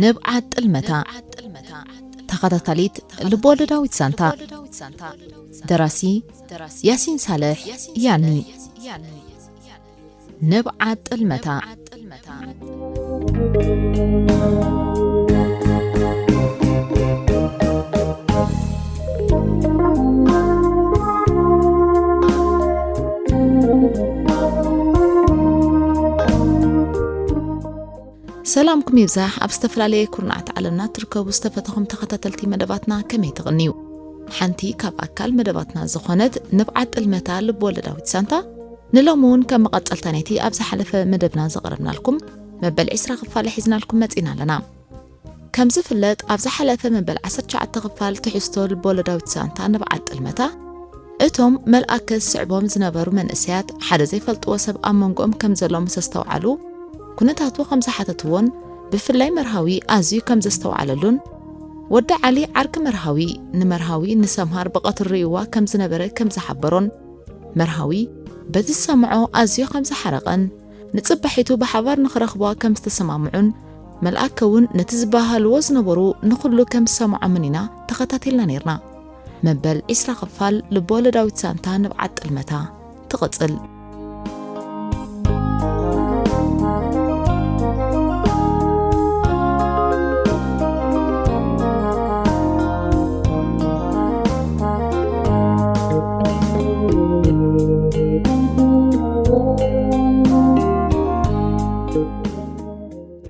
ንብዓት ጥልመታ፣ ተኸታታሊት ልብወለዳዊት ዛንታ። ደራሲ ያሲን ሳልሕ ያኒ። ንብዓት ጥልመታ። ሰላምኩም ይብዛሕ። ኣብ ዝተፈላለየ ኩርናዓት ዓለምና ትርከቡ ዝተፈተኹም ተኸታተልቲ መደባትና ከመይ ትቕንዩ? ሓንቲ ካብ ኣካል መደባትና ዝኾነት ንብዓት ጥልመታ ልብ ወለዳዊት ሳንታ ንሎሚ እውን ከም መቐጸልታ ናይቲ ኣብ ዝሓለፈ መደብና ዘቕረብናልኩም መበል ዕስራ ክፋል ሒዝናልኩም መጺና ኣለና። ከም ዝፍለጥ ኣብ ዝሓለፈ መበል ዓሰርተ ትሽዓተ ክፋል ትሕዝቶ ልብ ወለዳዊት ሳንታ ንብዓት ጥልመታ እቶም መልኣከ ዝስዕቦም ዝነበሩ መንእሰያት ሓደ ዘይፈልጥዎ ሰብ ኣብ መንጎኦም ከም ዘሎ ምስ ኣስተውዓሉ፣ ኩነታቱ ከም ዝሓተትዎን ብፍላይ መርሃዊ ኣዝዩ ከም ዘስተውዓለሉን፣ ወዲ ዓሊ ዓርኪ መርሃዊ ንመርሃዊ ንሰምሃር ብቐትሪ ርእይዋ ከም ዝነበረ ከም ዝሓበሮን፣ መርሃዊ በቲ ዝሰምዖ ኣዝዩ ከም ዝሓረቐን፣ ንጽባሒቱ ብሓባር ንኽረኽብዋ ከም ዝተሰማምዑን፣ መልኣከ እውን ነቲ ዝበሃልዎ ዝነበሩ ንኹሉ ከም ዝሰምዖምን ኢና ተኸታቲልና ነይርና። መበል ዕስራ ክፋል ልብ ወለዳዊት ዛንታ ንብዓት ጥልመታ ትቕጽል።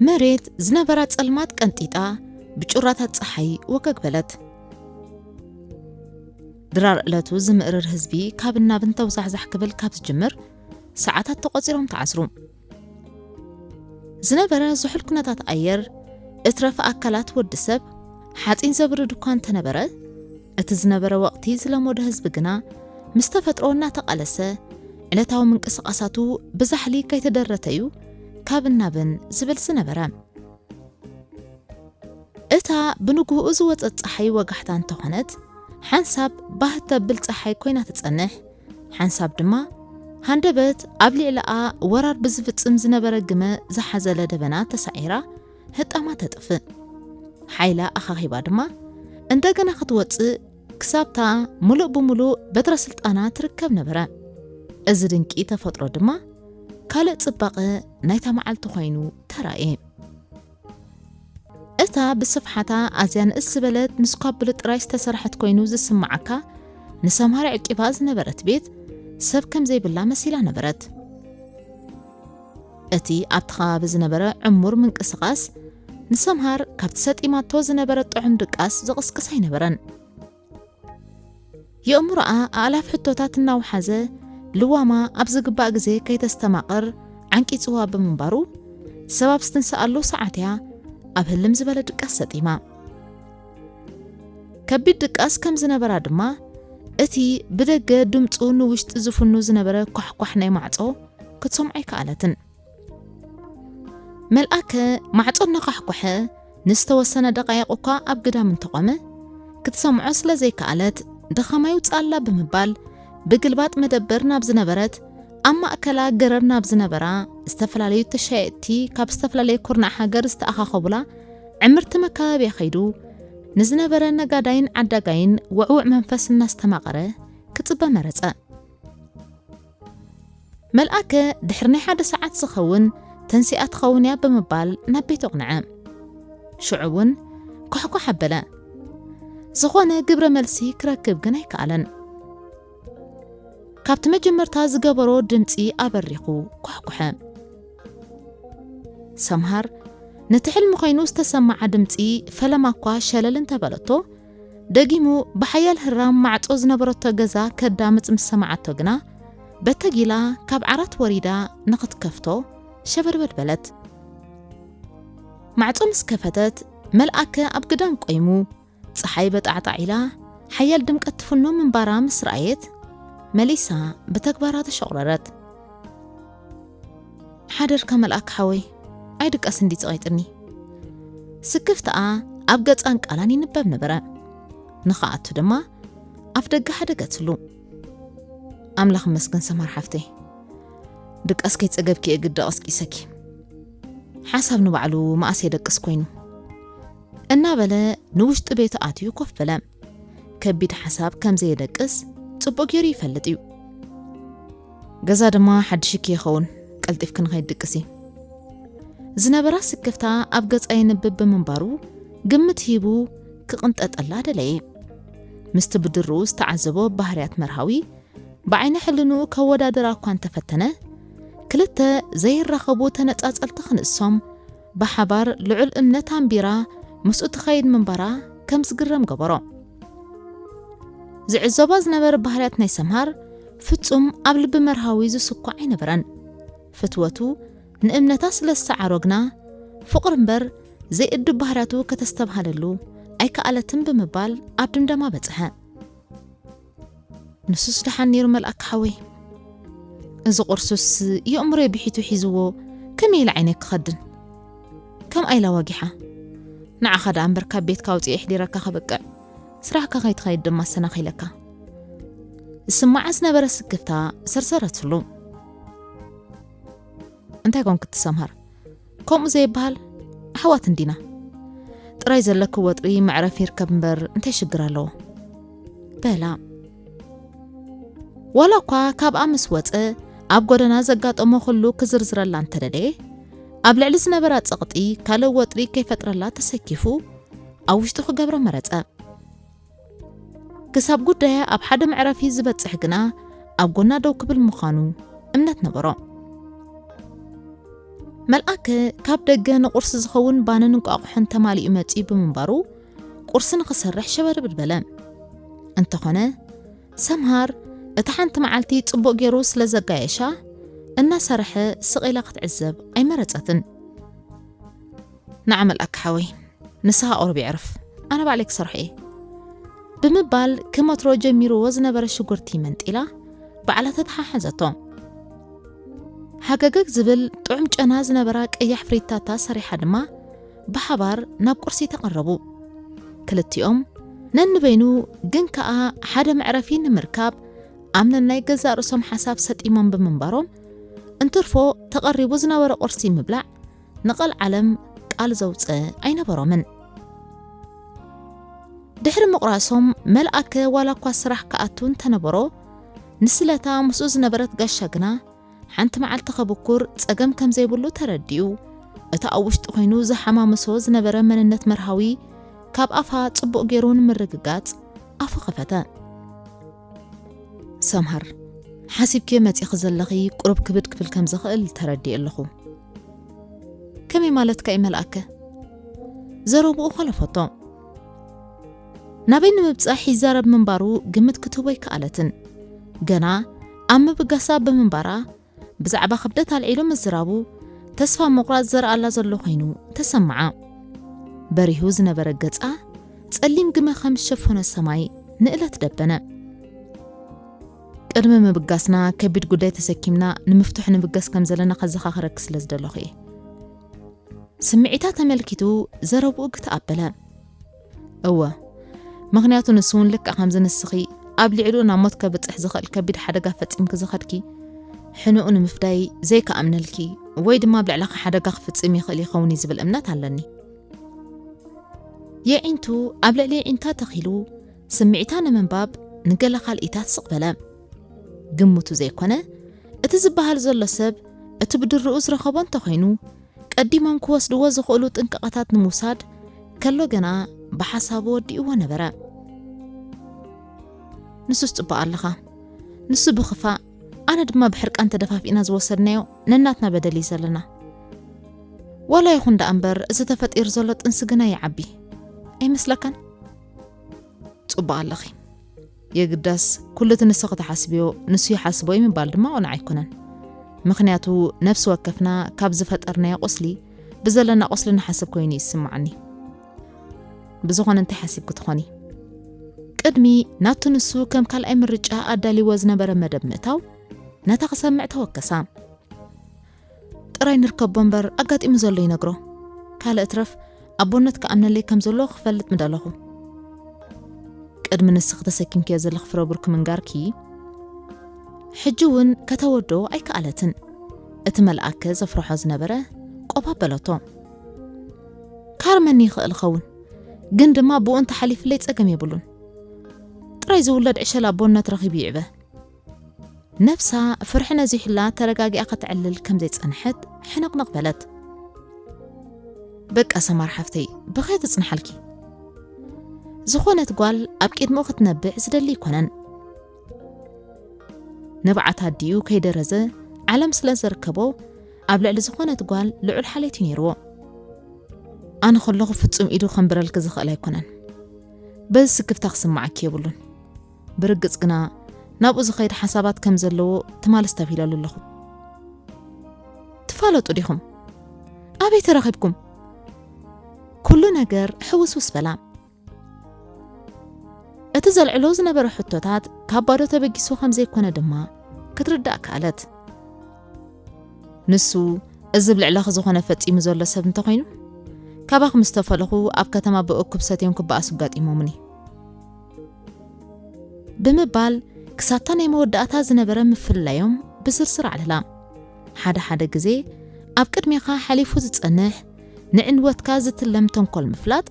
መሬት ዝነበራ ጸልማት ቀንጢጣ ብጩራታት ጸሓይ ወገግ በለት። ድራር ዕለቱ ዝምእርር ህዝቢ ካብን ናብን ተውዛሕዛሕ ክብል ካብ ዝጅምር ሰዓታት ተቖጺሮም ተዓስሩ። ዝነበረ ዝሑል ኩነታት ኣየር፣ እትረፈ ኣካላት ወዲ ሰብ ሓጺን ዘብርድ እኳ እንተነበረ፣ እቲ ዝነበረ ወቕቲ ዝለመዶ ህዝቢ ግና ምስ ተፈጥሮ እናተቓለሰ፣ ዕለታዊ ምንቅስቓሳቱ ብዛሕሊ ከይተደረተ'ዩ ካብን ናብን ዝብል ዝነበረ። እታ ብንግሆኡ ዝወጸት ጸሓይ ወጋሕታ እንተኾነት፣ ሓንሳብ ባህ ተብል ጸሓይ ኮይና ትጸንሕ፣ ሓንሳብ ድማ ሃንደበት ኣብ ልዕሊኣ ወራር ብዝፍጽም ዝነበረ ግመ ዝሓዘለ ደበና ተሳዒራ ህጣማ ተጥፍእ። ሓይላ ኣኻኺባ ድማ እንደገና ክትወጽእ ክሳብታ ሙሉእ ብሙሉእ በትረ ስልጣና ትርከብ ነበረ። እዚ ድንቂ ተፈጥሮ ድማ ካልእ ጽባቐ ናይታ መዓልቲ ኮይኑ ተራእየ። እታ ብስፍሓታ ኣዝያ ንእስ ዝበለት ምስ ኳብል ጥራይ ዝተሰርሐት ኮይኑ ዝስምዓካ፣ ንሰምሃር ዕቂባ ዝነበረት ቤት ሰብ ከም ዘይብላ መሲላ ነበረት። እቲ ኣብቲ ከባቢ ዝነበረ ዕሙር ምንቅስቓስ ንሰምሃር ካብቲ ሰጢማቶ ዝነበረት ጥዑም ድቃስ ዝቕስቅስ ኣይነበረን። የእምሮኣ ኣእላፍ ሕቶታት እናወሓዘ፣ ልዋማ ኣብ ዝግባእ ግዜ ከይተስተማቕር ዓንቂጽዋ ብምንባሩ፣ ሰብ ኣብ ዝትንስኣሉ ሰዓት እያ ኣብ ህልም ዝበለ ድቃስ ሰጢማ። ከቢድ ድቃስ ከም ዝነበራ ድማ፣ እቲ ብደገ ድምጹ ንውሽጢ ዝፍኑ ዝነበረ ኳሕኳሕ ናይ ማዕጾ ክትሰምዖ ኣይከኣለትን። መልኣከ ማዕጾ እናኳሕኳሐ ንዝተወሰነ ደቓይቕ እኳ ኣብ ግዳም እንተቖመ፣ ክትሰምዖ ስለ ዘይከኣለት፣ ድኻማ ይውጽኣላ ብምባል፣ ብግልባጥ መደበር ናብ ዝነበረት፣ ኣብ ማእከላ ገረብ ናብ ዝነበራ፣ ዝተፈላለዩ ተሻየጥቲ ካብ ዝተፈላለየ ኩርናዕ ሃገር ዝተኣኻኸቡላ ዕምርቲ መካበብያ ከይዱ፣ ንዝነበረ ነጋዳይን ዓዳጋይን ውዕዉዕ መንፈስ እናስተማቐረ ክጽበ መረጸ። መልኣከ ድሕሪ ናይ ሓደ ሰዓት ዝኸውን ተንሲኣ ትኸውን እያ ብምባል ናብ ቤት ኣቕንዐ። ሽዑ እውን ኳሕኳሕ ኣበለ። ዝኾነ ግብረ መልሲ ክረክብ ግን ኣይከኣለን። ካብቲ መጀመርታ ዝገበሮ ድምጺ ኣበሪኹ ኳሕኩሐ። ሰምሃር ነቲ ሕልሚ ኮይኑ ዝተሰምዓ ድምጺ ፈለማ እኳ ሸለል እንተበለቶ፣ ደጊሙ ብሓያል ህራም ማዕጾ ዝነበረቶ ገዛ ከዳምጽ ምስ ሰምዓቶ ግና፣ በተጊላ ካብ ዓራት ወሪዳ ንኽትከፍቶ ሸበድበድ በለት። ማዕጾ ምስ ከፈተት፣ መልኣከ ኣብ ግዳም ቆይሙ፣ ጸሓይ በጣዕጣዕ ኢላ ሓያል ድምቀት ትፍኖ ምንባራ ምስ ረኣየት፣ መሊሳ ብተግባራ ተሸቑረረት። ሓደርካ መልኣክ ሓወይ፣ ኣይድቀስ እንዲ ጽቐይጥኒ። ስክፍታኣ ኣብ ገጻን ቃላን ይንበብ ነበረ። ንኽኣቱ ድማ ኣፍ ደገ ሓደገትሉ። ኣምላኽ ይመስገን ሰምሃር ሓፍተይ፣ ድቃስ ከይጸገብኪ እየ ግዲ ቀስቂሰኪ። ሓሳብ ንባዕሉ መኣስ የደቅስ ኮይኑ፣ እናበለ ንውሽጢ ቤቱ ኣትዩ ኮፍ በለ። ከቢድ ሓሳብ ከም ዘየደቅስ ጽቡቕ ገይሩ ይፈልጥ እዩ። ገዛ ድማ ሓድሽኪ ይኸውን፣ ቀልጢፍኪ ንኸይትድቅሲ። ዝነበራ ስክፍታ ኣብ ገጻ ይንብብ ብምንባሩ፣ ግምት ሂቡ ክቕንጠጠላ ደለየ። ምስቲ ብድርኡ ዝተዓዘቦ ባህርያት መርሃዊ ብዓይኒ ሕልንኡ ከወዳድራ እኳ እንተፈተነ፣ ክልተ ዘይራኸቡ ተነጻጸልቲ ክንሶም ብሓባር ልዑል እምነት ኣንቢራ ምስኡ ትኸይድ ምንባራ ከም ዝግረም ገበሮ። ዝዕዘባ ዝነበረ ባህርያት ናይ ሰምሃር ፍጹም ኣብ ልቢ መርሃዊ ዝስኳዕ ኣይነበረን። ፍትወቱ ንእምነታ ስለ ዝሰዓሮ ግና፣ ፍቕሪ እምበር ዘይእዱ ባህርያቱ ከተስተብሃለሉ ኣይከኣለትን ብምባል ኣብ ድምደማ በጽሐ። ንሱስ ደሓን ነይሩ መልኣክ ሓወይ። እዚ ቁርሱስ የእምሮይ ብሒቱ ሒዝዎ ከመይ ኢለ ዓይነይ ክኸድን? ከም ኣይላ ዋጊሓ። ንዓኻ ደኣ እምበር ካብ ቤትካ ኣውፅኤ ኣሕዲረካ ከብቅዕ፣ ስራሕካ ከይትኸይድ ድማ ኣሰናኺለካ። ዝስማዓ ዝነበረ ስክፍታ ሰርሰረትሉ። እንታይ ኮንክ ትሰምሃር? ከምኡ ዘይበሃል ኣሕዋት እንዲና። ጥራይ ዘለኪ ወጥሪ መዕረፊ ይርከብ እምበር እንታይ ሽግር ኣለዎ? በላ። ዋላ እኳ ካብኣ ምስ ወጸ ኣብ ጎደና ዘጋጠሞ ኩሉ ክዝርዝረላ እንተደለየ፣ ኣብ ልዕሊ ዝነበራ ጸቕጢ ካልእ ወጥሪ ከይፈጥረላ ተሰኪፉ ኣብ ውሽጡ ክገብሮ መረጸ። ክሳብ ጉዳያ ኣብ ሓደ መዕረፊ ዝበጽሕ ግና ኣብ ጎና ደው ክብል ምዃኑ እምነት ነበሮ። መልኣከ ካብ ደገ ንቁርሲ ዝኸውን ባንን እንቋቑሖን ተማሊኡ መጺኡ ብምንባሩ፣ ቁርሲ ንኽሰርሕ ሸበድብድ በለ። እንተኾነ፣ ሰምሃር እታ ሓንቲ መዓልቲ ጽቡቕ ገይሩ ስለ ዘጋየሻ፣ እናሰርሐ ስቕ ኢላ ክትዕዘብ ኣይመረጸትን። ንዓ መልኣከ ሓወይ፣ ንስኻ ቁሩብ የዕርፍ፣ ኣነ ባዕለይ ክሰርሖ እየ፣ ብምባል ከም ወትሮ ጀሚርዎ ዝነበረ ሽጉርቲ መንጢላ ባዕላ ተተሓሓዘቶ። ሃገገግ ዝብል ጥዑም ጨና ዝነበራ ቀያሕ ፍሪታታ ሰሪሓ ድማ ብሓባር ናብ ቁርሲ ተቐረቡ። ክልቲኦም ነንበይኑ ግን ከኣ ሓደ መዕረፊ ንምርካብ ኣብ ነናይ ገዛእ ርእሶም ሓሳብ ሰጢሞም ብምንባሮም፣ እንትርፎ ተቐሪቡ ዝነበረ ቁርሲ ምብላዕ ንቐልዓለም ቃል ዘውጽእ ኣይነበሮምን። ድሕሪ ምቑራሶም፣ መልኣከ ዋላ እኳ ስራሕ ክኣቱ እንተነበሮ፣ ንስለታ ምስኡ ዝነበረት ጋሻ ግና ሓንቲ መዓልቲ ከብኩር ጸገም ከም ዘይብሉ ተረዲኡ፣ እቲ ኣብ ውሽጡ ኮይኑ ዝሓማምሶ ዝነበረ መንነት መርሃዊ ካብ ኣፋ ጽቡቕ ገይሩ ንምርግጋጽ ኣፉ ከፈተ። ሰምሃር፣ ሓሲብክዮ መጺኺ ዘለኺ ቁሩብ ክብድ ክብል ከም ዝኽእል ተረዲኤ ኣለኹ። ከመይ ማለትካ እዩ መልኣከ? ዘረብኡ ኾለፈቶ። ናበይ ንምብጻሕ ይዛረብ ምንባሩ ግምት ክትህቦ ኣይከኣለትን። ገና ኣብ ምብጋሳ ብምንባራ፣ ብዛዕባ ክብደት ኣልዒሉ ምዝራቡ ተስፋ ምቑራጽ ዘርኣላ ዘሎ ኮይኑ ተሰምዓ። በሪሁ ዝነበረ ገጻ ጸሊም ግመ ከም ዝሸፈኖ ሰማይ ንእለት ደበነ። ቅድሚ ምብጋስና ከቢድ ጉዳይ ተሰኪምና ንምፍትሑ ንብገስ ከም ዘለና ከዘኻኽረኪ ስለ ዝደለኹ እየ። ስምዒታ ተመልኪቱ ዘረብኡ ግትእ ኣበለ። እወ፣ ምኽንያቱ ንሱ እውን ልክዕ ከምዚ ንስኺ ኣብ ልዕሊኡ ናብ ሞት ከብጽሕ ዝኽእል ከቢድ ሓደጋ ፈጺምኪ ዝኸድኪ፣ ሕኑኡ ንምፍዳይ ዘይክኣምነልኪ ወይ ድማ ኣብ ልዕለኻ ሓደጋ ክፍጽም ይኽእል ይኸውን እዩ ዝብል እምነት ኣለኒ። የዒንቱ ኣብ ልዕሊ የዒንታ ተኺሉ ስምዒታ ንምንባብ ንገለ ካልኢታት ስቕ በለ። ግምቱ ዘይኮነ፣ እቲ ዝበሃል ዘሎ ሰብ እቲ ብድርኡ ዝረኸቦ እንተኾይኑ፣ ቀዲሞም ክወስድዎ ዝኽእሉ ጥንቃቐታት ንምውሳድ ከሎ ገና ብሓሳቡ ወዲእዎ ነበረ። ንሱስ ጽቡቕ ኣለኻ። ንሱ ብኽፋእ፣ ኣነ ድማ ብሕርቃን ተደፋፊእና ዝወሰድናዮ ነናትና በደል እዩ ዘለና። ዋላ ይኹን ደኣ እምበር፣ እዚ ተፈጢሩ ዘሎ ጥንሲ ግና ይዓቢ። ኣይመስለካን? ጽቡቕ ኣለኺ። የግዳስ፣ ኩሉ እቲ ንስኺ ትሓስብዮ፣ ንሱ ይሓስቦ እዩ ምባል ድማ ቅኑዕ ኣይኮነን። ምኽንያቱ፣ ነፍሲ ወከፍና ካብ ዝፈጠርናዮ ቁስሊ፣ ብዘለና ቁስሊ ንሓስብ ኮይኑ እዩ ዝስምዓኒ። ብዝኾነ፣ እንታይ ሓሲብኪ ትኾኒ? ቅድሚ ናቱ ንሱ ከም ካልኣይ ምርጫ ኣዳልይዎ ዝነበረ መደብ ምእታው፣ ነታ ክሰምዕ ተወከሳ። ጥራይ ንርከቦ እምበር ኣጋጢሙ ዘሎ ይነግሮ። ካልእ እትረፍ ኣቦነት ክኣምነለይ ከም ዘሎ ክፈልጥ ምደለኹ። ቅድሚ ንስኺ ተሰኪምክዮ ዘለኺ ፍረ ብሩክ ምንጋርኪ፣ ሕጂ እውን ከተወድኦ ኣይከኣለትን። እቲ መልኣከ ዘፍርሖ ዝነበረ ቆብ ኣበለቶ። ካርመኒ ይኽእል ኸውን፣ ግን ድማ ብኡ እንተሓሊፍለይ ጸገም የብሉን። ጥራይ ዝውለድ ዕሸል ኣቦነት ረኺቡ ይዕበ። ነብሳ ፍርሒ ነዚሑላ ተረጋጊኣ ከተዕልል ከም ዘይጸንሐት ሕንቕንቕ በለት። በቃ ሰማር ሓፍተይ፣ ብኸይ ትጽንሓልኪ። ዝኾነት ጓል ኣብ ቅድሚኡ ክትነብዕ ዝደሊ ኣይኮነን። ንብዓት ኣዲኡ ከይደረዘ ዓለም ስለ ዘርከቦ ኣብ ልዕሊ ዝኾነት ጓል ልዑል ሓልዮት እዩ ነይርዎ። ኣነ ከለኹ ፍጹም ኢዱ ከንብረልኪ ዝኽእል ኣይኮነን። በዚ ስክፍታ ክስምዓኪ የብሉን። ብርግጽ ግና ናብኡ ዝኸይድ ሓሳባት ከም ዘለዎ ትማሊ ኣስተብሂለሉ ኣለኹ። ትፋለጡ ዲኹም? ኣበይ ተራኺብኩም? ኩሉ ነገር ሕውስውስ በላ። እቲ ዘልዕሎ ዝነበረ ሕቶታት ካብ ባዶ ተበጊሱ ከም ዘይኮነ ድማ ክትርዳእ ከኣለት። ንሱ፣ እዚ ብልዕለኺ ዝኾነ ፈጺሙ ዘሎ ሰብ እንተኾይኑ፣ ካባኺ ምስ ተፈለኹ ኣብ ከተማ ብእኩብ ሰትዮም ክበኣሱ ኣጋጢሞምኒ። ብምባል ክሳብታ ናይ መወዳእታ ዝነበረ ምፍልላዮም ብዝርዝር ኣዕለላ። ሓደ ሓደ ግዜ ኣብ ቅድሜኻ ሓሊፉ ዝጸንሕ ንዕንወትካ ዝትለም ተንኮል ምፍላጥ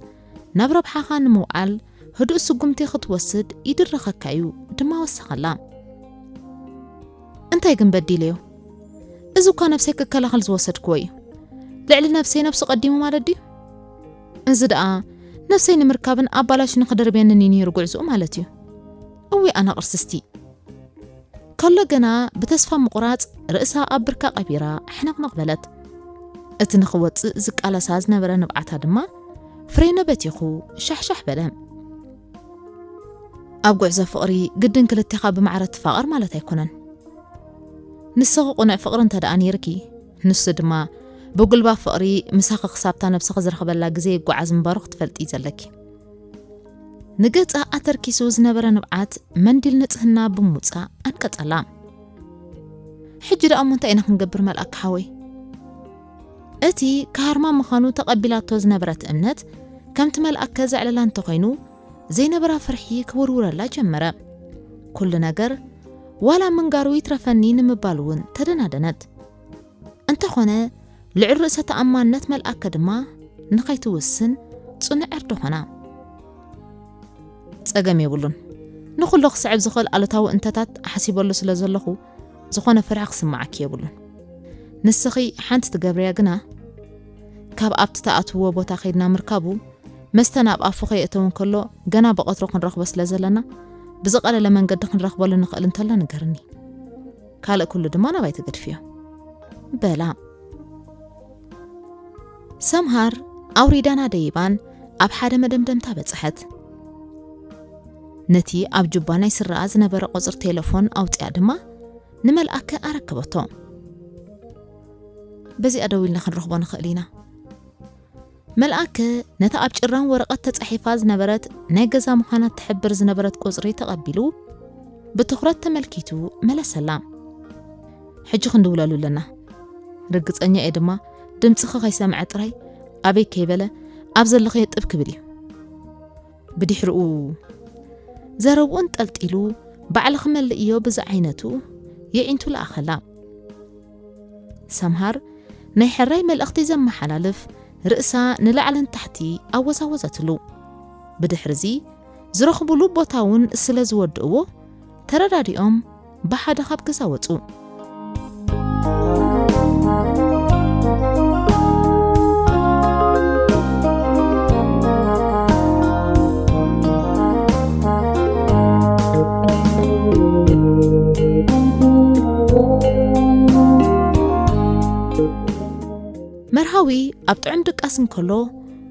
ናብ ረብሓኻ ንምውዓል ህዱእ ስጉምቲ ክትወስድ ይድረኸካ እዩ ድማ ወሰኸላ። እንታይ ግን በዲለዮ? እዚ እኳ ነብሰይ ክከላኸል ዝወሰድክዎ እዩ። ልዕሊ ነብሰይ ነብሱ ቀዲሙ ማለት ድዩ? እዚ ደኣ ነብሰይ ንምርካብን ኣባላሽ ንኽደርብየንን እዩ ነይሩ ጉዕዝኡ ማለት እዩ። እዊ ኣነ ቅርስስቲ። ከሎ ገና ብተስፋ ምቑራጽ ርእሳ ኣብ ብርካ ቀቢራ ሕንቕንቕ በለት። እቲ ንኽወጽእ ዝቃለሳ ዝነበረ ንብዓታ ድማ ፍሬነ በቲኹ ሻሕሻሕ በለ። ኣብ ጉዕዞ ፍቕሪ ግድን ክልቴኻ ብማዕረ ትፋቐር ማለት ኣይኮነን። ንስኺ ቅኑዕ ፍቕሪ እንተ ደኣ ነይርኪ፣ ንሱ ድማ ብጉልባብ ፍቕሪ ምሳኺ ክሳብታ ነብስኺ ዝረኽበላ ግዜ ይጓዓዝ ምንባሩ ክትፈልጢ እዩ ዘለኪ። ንገጻ ኣተርኪሱ ዝነበረ ንብዓት መንዲል ንጽህና ብምውጻእ ኣንቀጸላ። ሕጂ ደኣ እሞ እንታይ ኢና ክንገብር መልኣክ ሓወይ? እቲ ክሃርማ ምዃኑ ተቐቢላቶ ዝነበረት እምነት ከምቲ መልኣከ ዘዕለላ እንተኾይኑ ዘይነበራ ፍርሒ ክውርውረላ ጀመረ። ኩሉ ነገር ዋላ ምንጋሩ ይትረፈኒ ንምባል እውን ተደናደነት። እንተኾነ ልዑል ርእሰ ተኣማንነት መልኣከ ድማ ንኸይትውስን ጽኑዕ ዕርዲ ኾና። ጸገም የብሉን። ንኹሉ ክስዕብ ዝኽእል ኣሉታዊ እንተታት ሓሲበሉ ስለ ዘለኹ ዝኾነ ፍርሒ ክስምዓኪ የብሉን። ንስኺ ሓንቲ ትገብርያ ግና ካብ ኣብቲ ተኣትውዎ ቦታ ከይድና ምርካቡ መስተ ናብ ኣፉ ከየእተው እንከሎ ገና ብቐትሩ ክንረኽቦ ስለ ዘለና ብዝቐለለ መንገዲ ክንረኽበሉ ንኽእል እንተሎ ንገርኒ። ካልእ ኩሉ ድማ ናባይ ተገድፍዮ። በላ። ሰምሃር ኣውሪዳና ደይባን ኣብ ሓደ መደምደምታ በጽሐት። ነቲ ኣብ ጁባ ናይ ስረኣ ዝነበረ ቁጽሪ ቴሌፎን ኣውጺኣ ድማ ንመልኣከ ኣረከበቶ። በዚኣ ደዊልና ክንረኽቦ ንኽእል ኢና። መልኣከ ነታ ኣብ ጭራም ወረቐት ተጻሒፋ ዝነበረት ናይ ገዛ ምዃና ትሕብር ዝነበረት ቁጽሪ ተቐቢሉ ብትኹረት ተመልኪቱ መለሰላ። ሕጂ ክንድውለሉ ኣለና። ርግጸኛ እየ ድማ ድምጽኺ ከይሰምዐ ጥራይ ኣበይ ከይበለ ኣብ ዘለኽዮ ጥብ ክብል እዩ። ብድሕሪኡ ዘረብኡ እንጠልጢሉ ባዕልኺ መልእዮ ብዝዓይነቱ የዒንቱ ለኣኸላ። ሰምሃር ናይ ሕራይ መልእኽቲ ዘመሓላልፍ ርእሳ ንላዕሊ ንታሕቲ ኣወዛወዘትሉ። ብድሕሪዚ ዝረኽቡሉ ቦታ እውን ስለ ዝወድእዎ ተረዳዲኦም ብሓደ ካብ ገዛ ወጹ። መርሃዊ ኣብ ጥዑም ድቃስ እንከሎ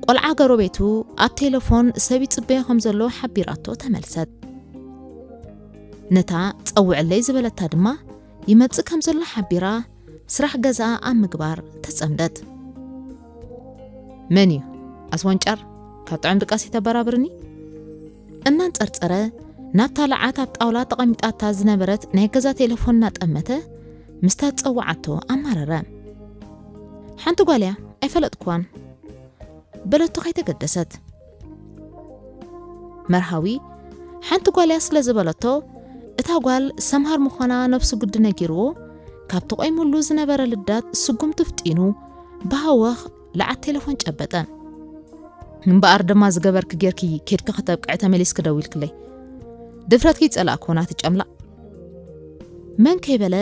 ቆልዓ ጎረቤቱ ኣብ ቴሌፎን ሰብ ይጽበዮ ከም ዘሎ ሓቢራቶ ተመልሰት። ነታ ጸውዕለይ ዝበለታ ድማ ይመጽእ ከም ዘሎ ሓቢራ ስራሕ ገዛኣ ኣብ ምግባር ተጸምደት። መን እዩ ኣስወንጫር? ካብ ጥዑም ድቃስ ይተበራብርኒ? እናንጸርጸረ ናብታ ለዓት ኣብ ጣውላ ተቐሚጣታ ዝነበረት ናይ ገዛ ቴሌፎን እናጠመተ ምስታ ዝጸውዓቶ ኣማረረ። ሓንቲ ጓል እያ፣ ኣይፈለጥኩዋን። በለቶ ከይተገደሰት። መርሃዊ ሓንቲ ጓል እያ ስለ ዝበለቶ፣ እታ ጓል ሰምሃር ምዃና ነብሱ ግዲ ነጊርዎ፣ ካብ ተቆይሙሉ ዝነበረ ልዳት ስጉምቲ ፍጢኑ፣ ብሃወኽ ለዓት ቴሌፎን ጨበጠ። እምበኣር ድማ ዝገበርኪ ጌርኪ ኬድኪ ክተብቅዒ ተመሊስኪ ደዊልክለይ። ድፍረትኪ ይጸላእክዎ ናቲ ጨምላቕ። መን ከይበለ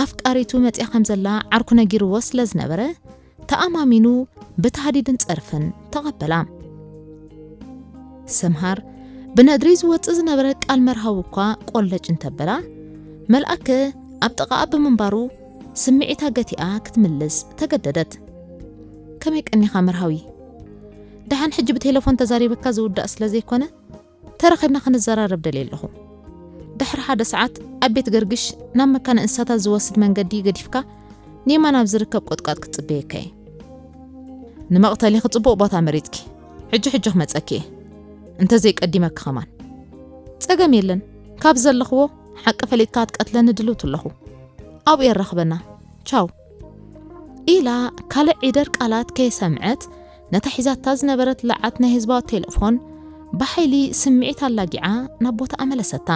ኣፍቃሪቱ መጽያ ከም ዘላ ዓርኩ ነጊርዎ ስለ ዝነበረ፣ ተኣማሚኑ ብታህዲድን ጸርፍን ተቐበላ። ሰምሃር ብነድሪ ዝወጽእ ዝነበረ ቃል መርሃዊ እኳ ቆለጭ እንተበላ፣ መልኣከ ኣብ ጥቓኣ ብምንባሩ ስምዒታ ገቲኣ ክትምልስ ተገደደት። ከመይ ቀኒኻ መርሃዊ? ደሓን ሕጂ ብቴሌፎን ተዛሪበካ ዝውዳእ ስለ ዘይኮነ፣ ተራኺብና ክንዘራረብ ደልየ ኣለኹ። ድሕሪ ሓደ ሰዓት ኣብ ቤት ገርግሽ ናብ መካነ እንስሳታት ዝወስድ መንገዲ ገዲፍካ ንየማን ኣብ ዝርከብ ቁጥቋጥ ክጽበየካ እየ። ንመቕተሊኺ ጽቡቕ ቦታ መሪጽኪ። ሕጂ ሕጂ ክመጸኪ እየ። እንተዘይቀዲመኪ ከማን። ጸገም የለን። ካብ ዘለኽዎ ሓቂ ፈሊጥካ ክትቀትለኒ ድልውቲ ኣለኹ። ኣብኡ የራኽበና። ቻው። ኢላ ካልእ ዒደር ቃላት ከየሰምዐት ነታ ሒዛታ ዝነበረት ለዓት ናይ ህዝባዊ ቴሌፎን ብሓይሊ ስምዒት ኣላጊዓ ናብ ቦታኣ መለሰታ።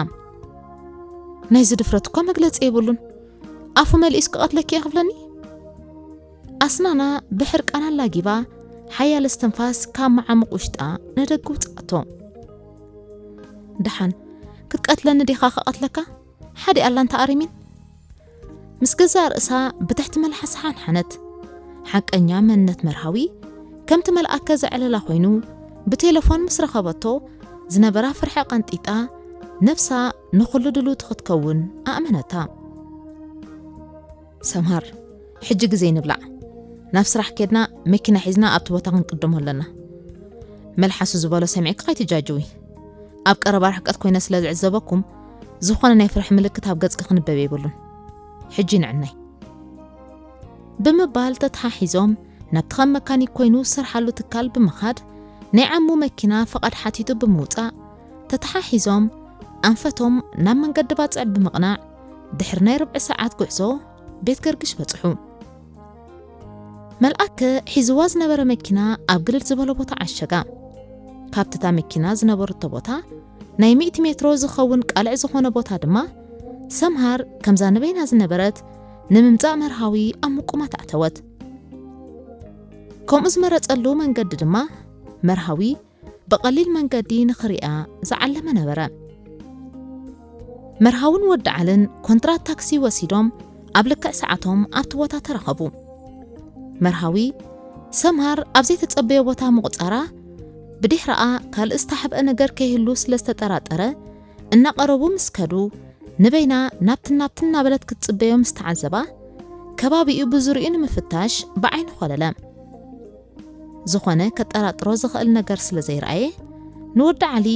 ናይዚ ድፍረት እኳ መግለጺ የብሉን። ኣፉ መሊኡስ ክቐትለኪ እየ ክብለኒ? ኣስናና ብሕርቃን ኣላጊባ ሓያል እስትንፋስ ካብ መዓሙቕ ውሽጣ ንደገ ውጽኣቶ። ደሓን ክትቀትለኒ ዲኻ ክቐትለካ? ሓደ ኣላ እንተ ኣሪሚን። ምስ ገዛእ ርእሳ ብትሕቲ መልሓሳ ሓንሓነት። ሓቀኛ መንነት መርሃዊ ከምቲ መልኣከ ዘዕለላ ኮይኑ ብቴሌፎን ምስ ረኸበቶ ዝነበራ ፍርሒ ቀንጢጣ ነብሳ ንኹሉ ድልውቲ ክትከውን ኣእመነታ። ሰምሃር፣ ሕጂ ግዜ ንብላዕ። ናብ ስራሕ ኬድና መኪና ሒዝና ኣብቲ ቦታ ክንቅድሞ ኣለና። መልሓሱ ዝበሎ ሰሚዕኪ ከይትጃጅዊ። ኣብ ቀረባ ርሕቀት ኮይነ ስለ ዝዕዘበኩም ዝኾነ ናይ ፍርሒ ምልክት ኣብ ገጽኪ ክንበብ የብሉን። ሕጂ ንዕናይ። ብምባል ተተሓሒዞም ናብቲ ከም መካኒክ ኮይኑ ዝሰርሓሉ ትካል ብምኻድ ናይ ዓሙ መኪና ፍቓድ ሓቲቱ ብምውጻእ ተተሓሒዞም ኣንፈቶም ናብ መንገዲ ባጽዕ ብምቕናዕ ድሕሪ ናይ ርብዒ ሰዓት ጉዕዞ ቤት ገርግሽ በጽሑ። መልኣከ ሒዝዋ ዝነበረ መኪና ኣብ ግልል ዝበለ ቦታ ዓሸጋ። ካብቲ እታ መኪና ዝነበረቶ ቦታ ናይ ሚእቲ ሜትሮ ዝኸውን ቃልዕ ዝኾነ ቦታ ድማ ሰምሃር ከምዛ ንበይና ዝነበረት ንምምጻእ መርሃዊ ኣብ ምቁማት ኣተወት። ከምኡ ዝመረጸሉ መንገዲ ድማ መርሃዊ ብቐሊል መንገዲ ንኽሪኣ ዝዓለመ ነበረ። መርሃውን ወዲ ዓልን ኮንትራት ታክሲ ወሲዶም ኣብ ልክዕ ሰዓቶም ኣብቲ ቦታ ተራኸቡ። መርሃዊ ሰምሃር ኣብ ዘይተጸበዮ ቦታ ምቑጻራ ብድሕረኣ ካልእ ዝተሓብአ ነገር ከይህሉ ስለ ዝተጠራጠረ እናቐረቡ ምስ ከዱ ንበይና ናብትን ናብትን እናበለት ክትጽበዮ ምስ ተዓዘባ ከባቢኡ ብዙርኡ ንምፍታሽ ብዓይኑ ኮለለ። ዝኾነ ከጠራጥሮ ዝኽእል ነገር ስለ ዘይረኣየ ንወዲ ዓሊ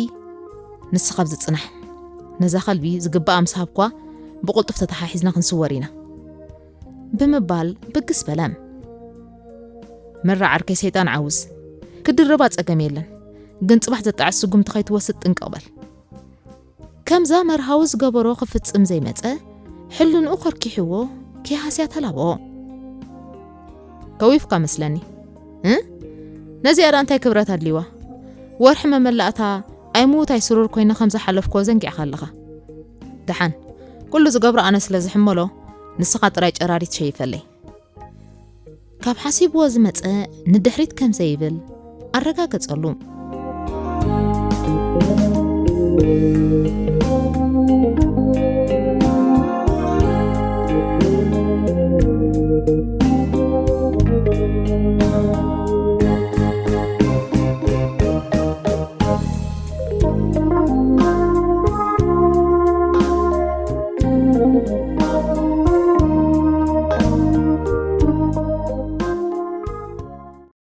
ንስኻ ኣብዚ ጽናሕ፣ ነዛ ከልቢ ዝግባኣ ምስ ሃብኳ ብቕልጡፍ ተተሓሒዝና ክንስወር ኢና ብምባል ብግስ በለ። መራ ዓርከይ ሰይጣን ዓውስ ክድርባ ጸገም የለን፣ ግን ጽባሕ ዘጣዕስ ስጉምቲ ከይትወስድ ጥንቅቕ በል። ከምዛ መርሃዊ ዝገበሮ ክፍጽም ዘይመጸ ሕልንኡ ከርኪሕዎ ኪሃስያ ተላብኦ። ከዊፍካ መስለኒ እ ነዚኣ ደኣ እንታይ ክብረት ኣድልይዋ? ወርሒ መመላእታ ኣይምውት ኣይስሩር ኮይነ ከም ዝሓለፍክዎ ዘንጊዕኻ ኣለኻ። ደሓን ኩሉ ዝገብሮ ኣነ ስለ ዝሕመሎ ንስኻ ጥራይ ጨራሪት ሸይፈለይ። ካብ ሓሲብዎ ዝመጸ ንድሕሪት ከም ዘይብል ኣረጋገጸሉ።